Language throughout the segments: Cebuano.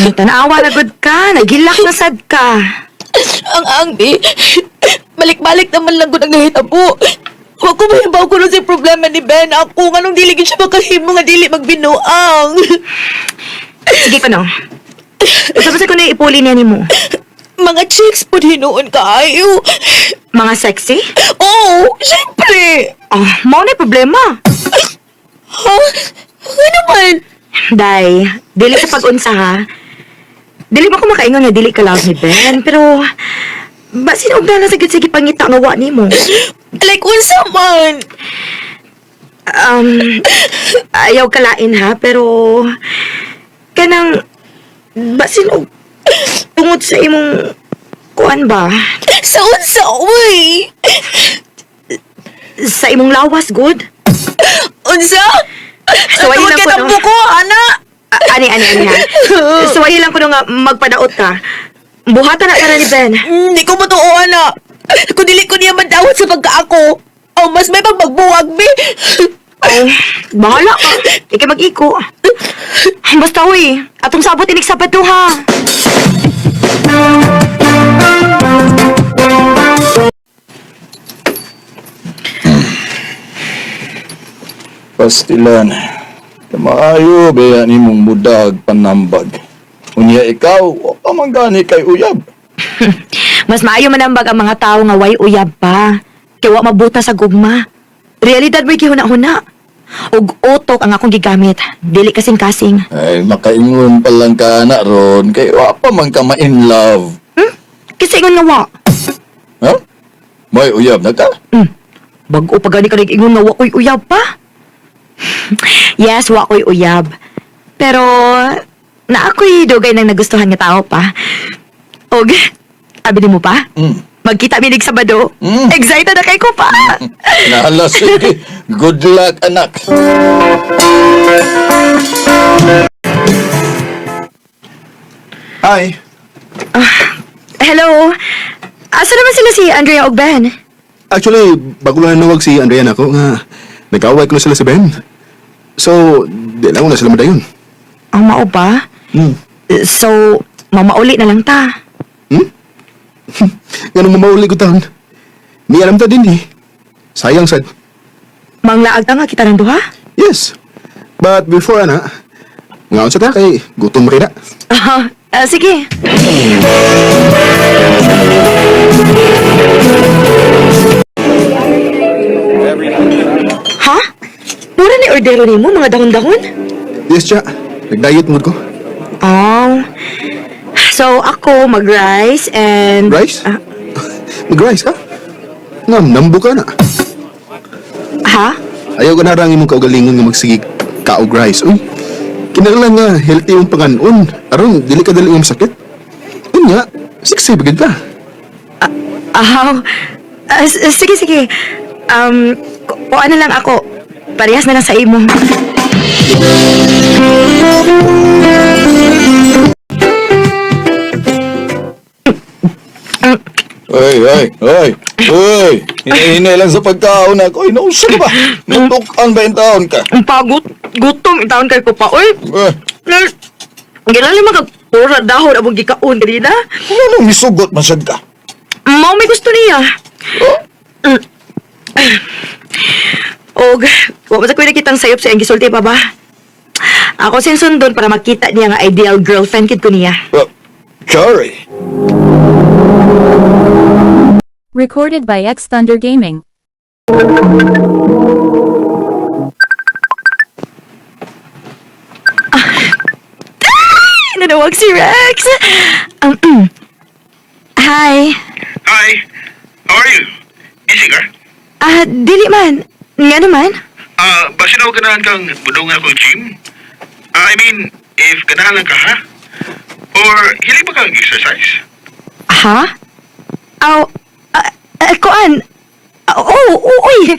Tanawa na gud ka, naghilak na sad ka. Ang angbi, balik-balik naman lang ko nang nahitabo. Wa ko mahibaw ko si problema ni Ben. Ako, nganong dili gid siya makahimo nga dili magbinuang. Sige ko no. Usap sa ko na ipuli niya nimo. Mga chicks po hinuon kaayo. Mga sexy? Oo, syempre. Oh, mao na problema. Ha? Ano man? Day, dili sa pag-unsa ha. Dili ba ko makaingon nga dili ka love ni Ben, pero basin og na sa gyud sige pangita nga wa nimo. Like, unsa man? Ayaw kalain ha, pero kanang basin og tungod sa imong kuan ba? Sa unsa, uy? Sa imong lawas good? Unsa? So, ayun Tungod lang kay po, no? tambo ko, ana. Ah, ani ani ani ha. So ayaw lang ko nga magpadaot ka. Buhatan na ka na ni Ben. Hindi ko matuo, ana. Kung dili ko niya mandawat sa pagkaako, oh, mas may pagmagbuwag, be. Oh, bahala ka. Ikaw mag-iko. Basta uy, atong sabot inig Sabado ha. Pastilan. Kamaayo baya ni mong budag panambag. Unya ikaw, wa pa man gani kay uyab. Mas maayo manambag ang mga tao nga way uyab pa. Kay wa mabuta sa gugma. Realidad mo'y gihuna-huna. Ug utok ang akong gigamit. Dili kasing-kasing. Ay, makaingon pa lang ka na ron, kay wa pa man ka ma-in love. Hmm? Kasi ingon nga wa. Ha? May uyab na ka? Bag-o pa gani ka nag-ingon nga wa ko'y uyab pa. Yes, wa ko'y uyab. Pero, na ako'y dugay nang nagustuhan nga tao pa. Og, abi mo pa? Magkita mi nig Sabado. Excited na kay ko pa. Nahala, sige. Good luck, anak. Hi. Hello. Asa naman sila si Andrea og Ben? Actually, bago lang nanawag si Andrea nako nga nag-away ko na sila si Ben. So, di lang ko na sila madayon. Ang mao ba? Hmm. So, mamauli na lang ta. Hmm? Ganun mamauli ko taon. Ni alam ta din eh. Sayang sad. Manglaag ta nga kita ng duha? Yes. But before ana, ngaon sa ta kay gutom rin na. Ah, sige. Ha? Mura ni ordero nimo mga dahon-dahon? Yes, cha. Nag-diet mood ko. Oh. So ako mag-rice and Rice? Ah, Mag-rice ka? Ngam, nambo ka na. Ha? Ayaw ka na rang imong kaugalingon nga magsige kaog rice. Uy, kinahanglan nga healthy yung panganon. Aron, dili ka dali nga masakit. Unya, sexy ba gid ka? Ah, ah, sige sige. Kuan na lang ako. Parehas na lang sa imo. Oy, oy, oy, oy. Hinahinay lang sa pagkaon ako. Oy, nausa ka ba? Natukan ba yung taon ka? Ang pagod, gutom taon kay ko pa. Uy, Eh, lol. Gilali mga pura dahon abong gikaon kanina. ano misugot man sad ka? Mao may gusto niya. Oh? Og, wa man sa ko'y nakitang sayop sa iyang gisulti pa ba? Ako sinsundon para makita niya nga ideal girlfriend kid ko niya. Sorry. Recorded by X Thunder Gaming. Ay, nanawag si Rex! Hi. Hi. How are you? Busy ka? Ah, dili man. Nga naman. Ah, basin ako ganahan kang budong ako gym? Ah, I mean, if ganahan lang ka, ha? Or hilig ba kang exercise? Ha? Aw, kuan. Oh, oh, uy.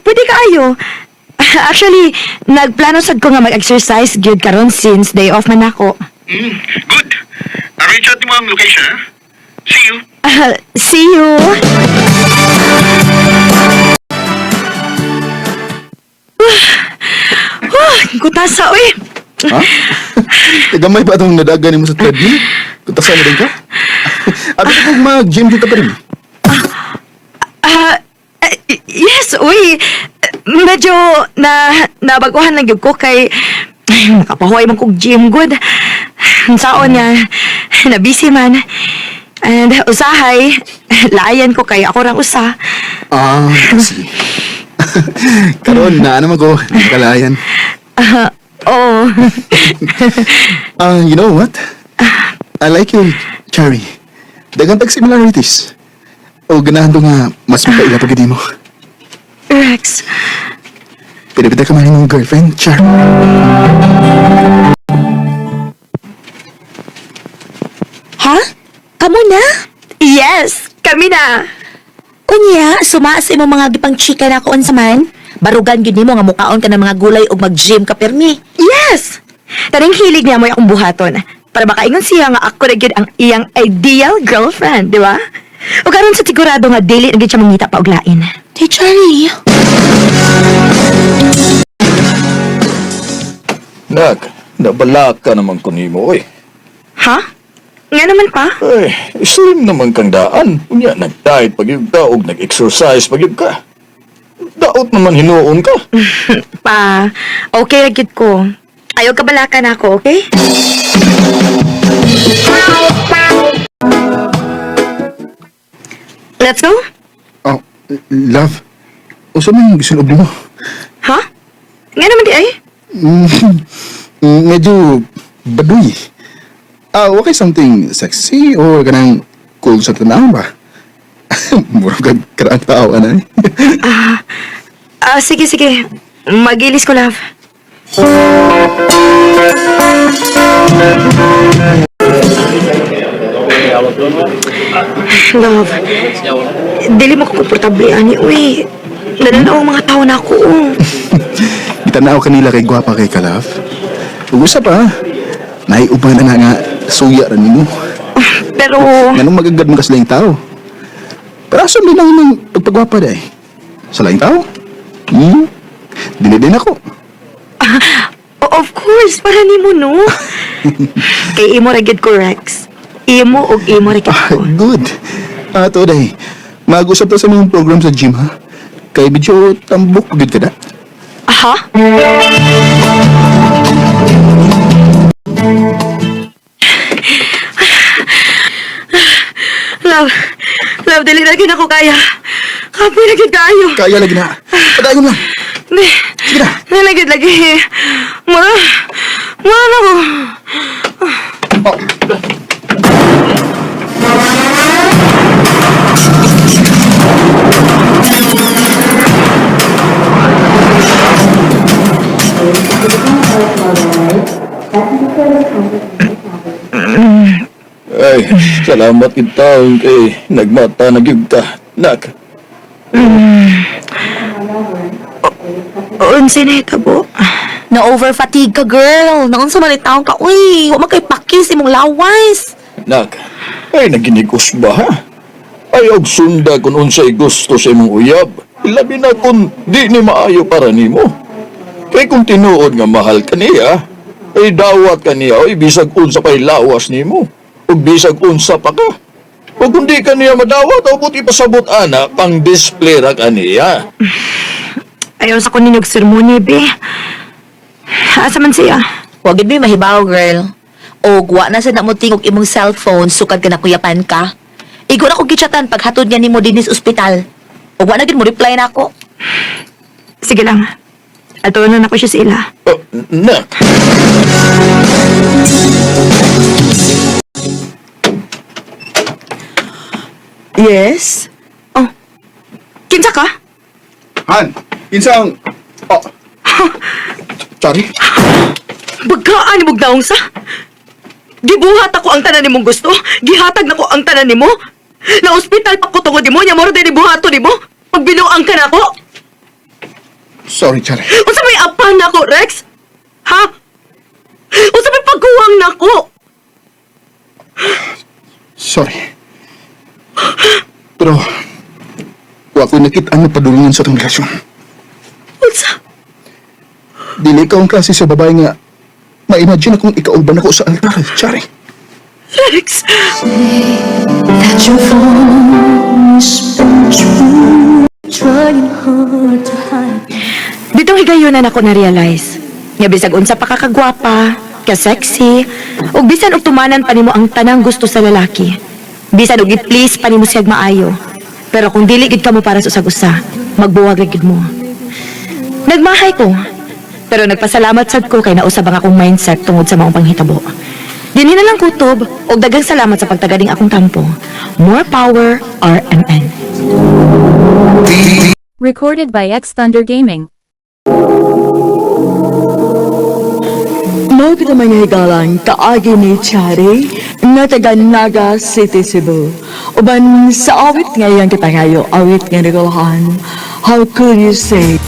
Pwede kaayo. Actually, nagplano sad ko nga mag-exercise gyud karon since day off man ako. Good. Arrange out mo ang location, ha? See you. Ah, see you. Kutasa, uy. Ha? Gamay pa itong nadagan nimo sa treadmill? Kung tasa mo din ka? Abi ko kung mag-gym dito pa rin. Ah, yes, uy. Medyo na nabaguhan lang gyud ko kay ay, nakapahuway man kog gym good. Ang saon nga na busy man. And usahay, laayan ko kay ako rang usa. Ah, sige. Karon na ano man ko, nakalayan. Ah, oo. Ah, you know what? I like you, Cherry. Daghang tag similarities. O ganahan ko nga mas makaila pag mo. Rex, Pwede ba ka man yung girlfriend, Cherry? Ha? Kamo na? Yes, kami na. Unya, suma sa imong mga gipang chika na ako unsa man. Barugan gyud nimo nga mukaon ka ng mga gulay ug mag-gym ka permi. Yes! Taning hilig niya mo'y akong buhaton. Para makaingon siya nga ako na gyud ang iyang ideal girlfriend, di ba? O karon sa sigurado nga dili na gyud siya mangita pa og lain. Hey, Charlie. Nak, nabalak ka naman ko nimo, oy. Ha? Nga naman pa? Ay, slim naman kang daan. Unya, nag-diet pag yun ka, og nag-exercise pag yun ka. Daot naman hinuon ka. Pa, okay ra gyud ko. Ayaw kabalakan ako, okay? Let's go? Oh, love. Usa man yung gisunob nimo. Ha? Nga naman di ay? Medyo baduy. Ah, okay something sexy or kanang cool sa tanaw ba? Murag kag karaan tao ana. Eh. Ah, sige, sige. Magilis ko, love. Love, dili mo ko komportable ani, uy. Nananaw ang mga tao na ako. Oh. Gitanaw kanila kay gwapa kay ka, love. Ug usa pa, naiuban na nga suya ra nimo. Pero, Nganong magagad mo ka sa laing tao? Pero asa din ang imong pagpagwapa day? Sa laing tao? Hmm? Dili din ako. Oh, of course, para nimo no. Kay imo ra gyud ko, Rex. Imo og imo ra gyud Ah, ko. good. Ah, to day. Mag-usap ta sa mga program sa gym, ha? Kay medyo tambok gud ka da. Aha? Love, love, dili na gyud ako kaya. Kapoy na gyud kaayo. Kaya lagi na. Padayon lang. Di, Sige na. di na gyud lagi. Mura, mura na ko. Oh. Ay, salamat kita kay nagmata na gyud ka. Nak, Unsay na hitabo? Na over fatigue ka, girl. Naunsa man taon ka, uy. Wa man kay pakis imong lawas. nak, ay naginigos ba ha? Ay, og sunda kung unsay gusto sa imong uyab. Labi na kung di ni maayo para nimo. Kay kung tinuod nga mahal ka niya, ay dawat ka niya, oy bisag unsa pa'y lawas nimo. Ug bisag unsa pa ka. Ug kung di ka niya madawat, o buti pasabot ana, pang display ra ka niya. Ayaw sa ko ninyog sermon, be. Asa man siya? Wa gid mi mahibaw, girl. Og wa na sad na mo tingog imong cellphone sukad ka nakuyapan ka. Igo na ko gichatan paghatod niya nimo dinhi sa ospital. Og wa na gid mo reply na ako. Sige lang. Ato na nako siya sa ila. Oh, nak, Yes. Oh. Kinsa ka? Han, insang... Oh. Sorry. Bagkaan ni daong sa? Gibuhat ako ang tanan nimong gusto. Gihatag nako ang tanan nimo. Na ospital pa ko tungod nimo, nya moro din buhato nimo. Pagbinuang ka nako. Sorry, Chari. Unsa may apan nako, Rex? Ha? Unsa may pagkuwang nako? Sorry. Pero, wa ko'y nakita ang napadulungan sa itong relasyon. Unsa? Dili ka ang klase sa babae nga Ma-imagine akong ikauban ako sa altar, Chari. Rex! That your voice been true. Trying hard to hide. Ditong higayonan ako na-realize. Nga bisag unsa pa ka kagwapa, ka-sexy, ug bisan og tumanan pa nimo ang tanang gusto sa lalaki. Bisan og i-please pa nimo siyag maayo. Pero kung dili gid kamo para sa usag-usa, magbuwag ra gid mo. Nagmahay ko. Pero nagpasalamat sad ko kay nausab ang akong mindset tungod sa maong panghitabo. Dinhi na lang kutob og daghang salamat sa pagtagading akong tampo. More power, RMN. Recorded by X Thunder Gaming. Mao kita mga higalang kaagi ni Chari nga taga Naga City, Cebu. Uban sa awit nga iyang gipangayo, awit nga nagulahan, "How Could You Say?"